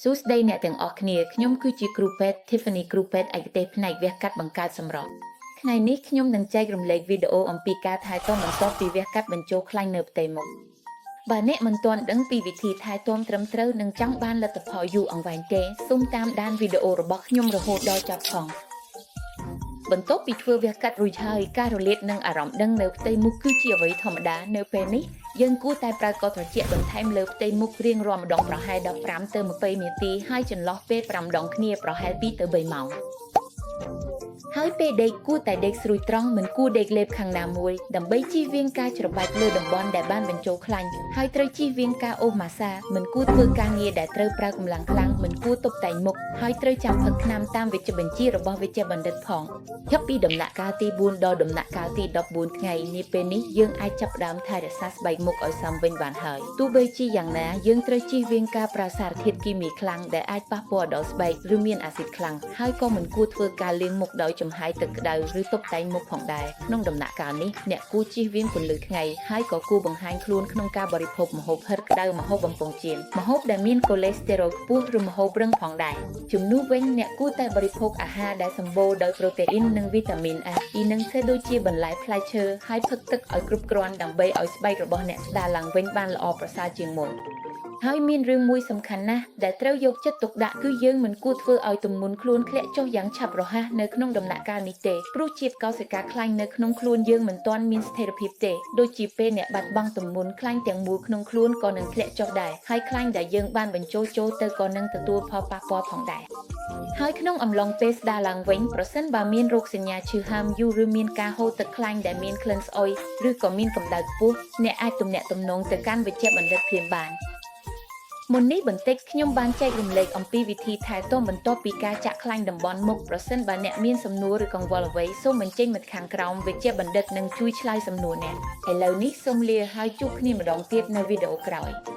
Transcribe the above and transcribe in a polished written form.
សួស្តីអ្នកទាំងអស់គ្នាខ្ញុំគឺជាគ្រូពេទ្យ Tiffany គ្រូពេទ្យឯកទេសផ្នែកវះកាត់បង្កើតសម្រស់ថ្ងៃនេះខ្ញុំនឹងចែករំលែកវីដេអូអំពីការថែទាំបន្ទាប់ពីវះកាត់បញ្ចូលខ្លាញ់នៅផ្ទៃមុខបើអ្នកមិនទាន់ដឹងពីវិធីថែទាំត្រឹមត្រូវនិងចង់បានលទ្ធផលយូរអង្វែងទេសូមតាមដានវីដេអូរបស់ខ្ញុំរហូតដល់ចប់ផងបន្ទាប់ពីធ្វើវះកាត់រួចហើយការរលាកនិងអារម្មណ៍ដឹងនៅផ្ទៃមុខគឺជាអ្វីធម្មតានៅពេលនេះយើងគួរតែប្រើកត្រជាក់បន្ថែមលើផ្ទៃមុខរៀងរាល់ម្ដងប្រហែល15ទៅ20នាទីហើយចន្លោះពេល5ដងគ្នាប្រហែល2ទៅ3ម៉ោងហើយពេលដេកគួរតែដេកស្រួយត្រង់មិនគួរដេកលេបខាងណាមួយដើម្បីជៀសវាងការច្របាច់លើតំបន់ដែលបានបញ្ចូលខ្លាញ់ហើយត្រូវជៀសវាងការអូសម៉ាស្សាមិនគួរធ្វើការងារដែលត្រូវប្រើកម្លាំងខ្លាំងមិនគួរតុបតែងមុខហើយត្រូវចាំផឹកថ្នាំតាមវេជ្ជបញ្ជារបស់វេជ្ជបណ្ឌិតផងចាប់ពីដំណាក់កាលទី4ដល់ដំណាក់កាលទី14ថ្ងៃនាពេលនេះយើងអាចចាប់ផ្ដើមថែរក្សាស្បែកមុខឲ្យសមវិញបានហើយទោះបីជាយ៉ាងណាយើងត្រូវជៀសវាងការប្រើសារធាតុគីមីខ្លាំងដែលអាចប៉ះពាល់ដល់ស្បែកឬមានអាស៊ីតខ្លាំងហើយក៏មិនគួរធ្វើការលាងមុខដោយចំហាយទឹកក្តៅឬតុបតែងមុខផងដែរក្នុងដំណាក់កាលនេះអ្នកគួរជៀសវាងពន្លឺថ្ងៃហើយក៏គួរបង្ហាញខ្លួនក្នុងការបរិភោគម្ហូបហិតក្តៅម្ហូបបំពង់ចៀនម្ហូបដែលមានកូលេស្តេរ៉ុលខ្ពស់ឬម្ហូបរឹងផងដែរជំនួសវិញអ្នកគួរតែបរិភោគអាហារដែលសម្បូរដោយប្រូតេអ៊ីននិងវីតាមីន A E និង C ដូចជាបន្លែផ្លែឈើហើយផឹកទឹកឲ្យគ្រប់គ្រាន់ដើម្បីឲ្យស្បែករបស់អ្នកស្ដារឡើងវិញបានល្អប្រសើរជាងមុនហើយមានរឿងមួយសំខាន់ណាស់ដែលត្រូវយកចិត្តទុកដាក់គឺយើងមិនគួរធ្វើឲ្យទម្ងន់ខ្លួនធ្លាក់ចុះយ៉ាងឆាប់រហ័សនៅក្នុងដំណាក់កាលនេះទេព្រោះជាតិកោសិកាខ្លាញ់នៅក្នុងខ្លួនយើងមិនទាន់មានស្ថិរភាពទេដូចជាពេលអ្នកបាត់បង់ទម្ងន់ខ្លាញ់ទាំងមូលក្នុងខ្លួនក៏នឹងធ្លាក់ចុះដែរហើយខ្លាញ់ដែលយើងបានបញ្ចូលចូលទៅក៏នឹងទទួលផលប៉ះពាល់ផងដែរហើយក្នុងអំឡុងពេលស្ដារឡើងវិញប្រសិនបើមានរោគសញ្ញាឈឺហើមយូរឬមានការហូរទឹកខ្លាញ់ដែលមានក្លិនស្អុយឬក៏មានកម្ដៅខ្ពស់អ្នកអាចទំនាក់ទំនងទៅកាន់វេជ្ជបណ្ឌិតភ្លាមបានមុននេះបន្តិចខ្ញុំបានចែករំលែកអំពីវិធីថែទាំបន្ទាប់ពីការចាក់ខ្លាញ់តំបន់មុខប្រសិនបើអ្នកមានសំណួរឬកង្វល់អ្វីសូមបញ្ចេញមតិខាងក្រោមវេជ្ជបណ្ឌិតនឹងជួយឆ្លើយសំណួរអ្នកឥឡូវនេះសូមលាហើយជួបគ្នាម្ដងទៀតនៅវីដេអូក្រោយ។